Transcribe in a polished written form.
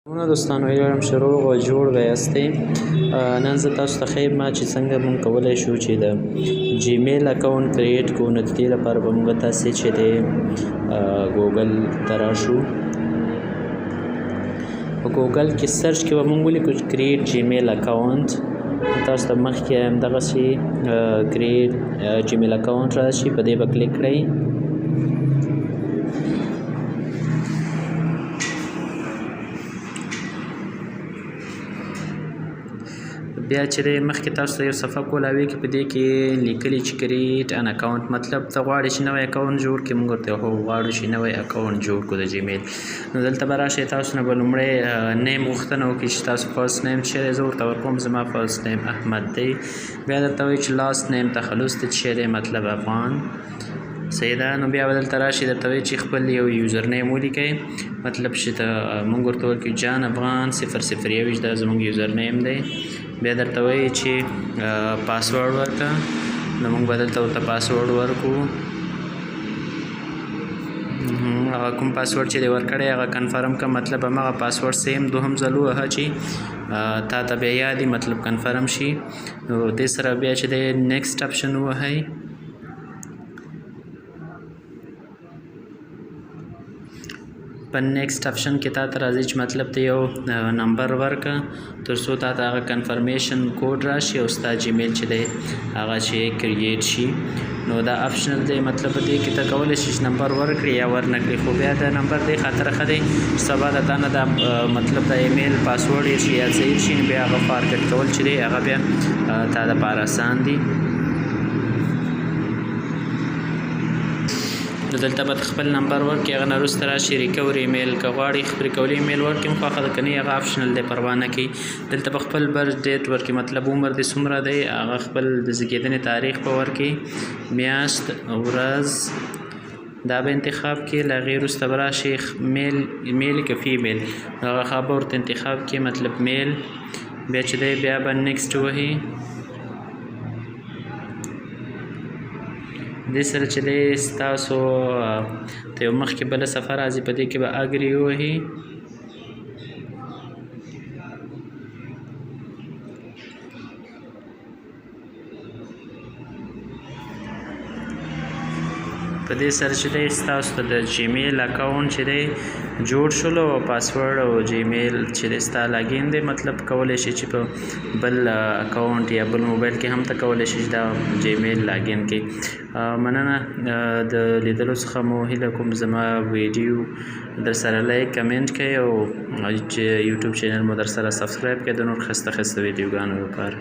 سلامونه دوستانو، هیله لرم چې روغ او جوړ به یاستئ. نن زه تاسو ته ښیم چې څنګه موږ کولی شو چې د جیمیل اکاونټ create کړو. نو د دې لپاره به موږ تاسې چې دی ګوګل ته راشو. په ګوګل کې search کې به موږ ولیکو چې create Gmail account. تاسو ته مخکې همدغسې create Gmail account راشي، په دې به کلیک کړئ. بیا چې دی مخکې تاسو ته یو صفحه کولاوي کې په دې کې لیکلي چې create an account، مطلب ته غواړې چې نوی اکاونټ جوړ کړې. موږ ورته هو غواړو چې نوی اکاونټ جوړ کړو د جیمیل. نو دلته به راشئ، تاسو نه به لومړی name غوښتنه وکړي چې تاسو first name څه دی. زه ورته ورکوم زما first name احمد دی. بیا درته وایي چې last name، تخلص دې څه دی، مطلب افغان، صحیح ده. نو بیا به دلته راشي، درته وایي چې خپل یو username ولیکئ، مطلب چې ته موږ ورته ورکړو جان افغان 0021، دا زموږ username دی. بیا درته وایي چې پاسورډ ورکړه، نو موږ به دلته ورته پاسورډ ورکړو. هغه کوم پاسورډ چې دی ورکړی هغه confirm که، مطلب هماغه password same دوهم ځل ووهه چې تا ته بیا یاد، مطلب confirm شي. نو دې سره بیا چې دی next option ووهئ. په next option کې تا ته راځي چې مطلب ته یو نمبر ورکړه تر څو تا ته هغه confirmation code راشي او ستا جیمیل چې دی هغه چې create شي. نو دا optional دی، مطلب په دې کې ته کولی شې چې نمبر ورکړې یا ورنه کړې، خو بیا د نمبر دې خاطر ښه دی چې سبا د تا نه دا مطلب د ایمیل پاسورډ هېر شي یا څه هېر شي، نو بیا هغه forget کول چې دی هغه بیا تا دپاره اسان دي. نو دلته به خپل نمبر ورکړې، هغه نه وروسته راشي recovery email، که غواړي recovery email ورکړي هم خوښه ده، که نه هغه optional دی، پروا نه کوي. دلته به خپل birth date ورکړي، مطلب عمر دې څومره دی، هغه خپل د زیږېدنې تاریخ به ورکړي، میاشت ورځ دا به انتخاب کړي. له هغې وروسته به راشي male که female، هغه به ورته انتخاب کړي، مطلب male. بیا چې دی بیا به next وهي. دې سره چې دی ستاسو ته یو مخکې بله صفحه راځي، په دې کې به agree ووهي. په دې سره چې دی ستاسو ته د جیمیل اکاونټ چې دی جوړ شولو او پاسورډ او جیمیل چې دی ستا login دی، مطلب کولی شي چې په بل اکاونټ یا بل موبایل کې هم ته کولی شي چې دا جیمیل login کړي. مننه د لیدلو څخه مو. هیله کوم زما ویډیو در سره like، comment کړئ او چې یوټیوب channel مو در سره subscribe کړئ د نور ښایسته ښایسته ویډیوګانو لپاره.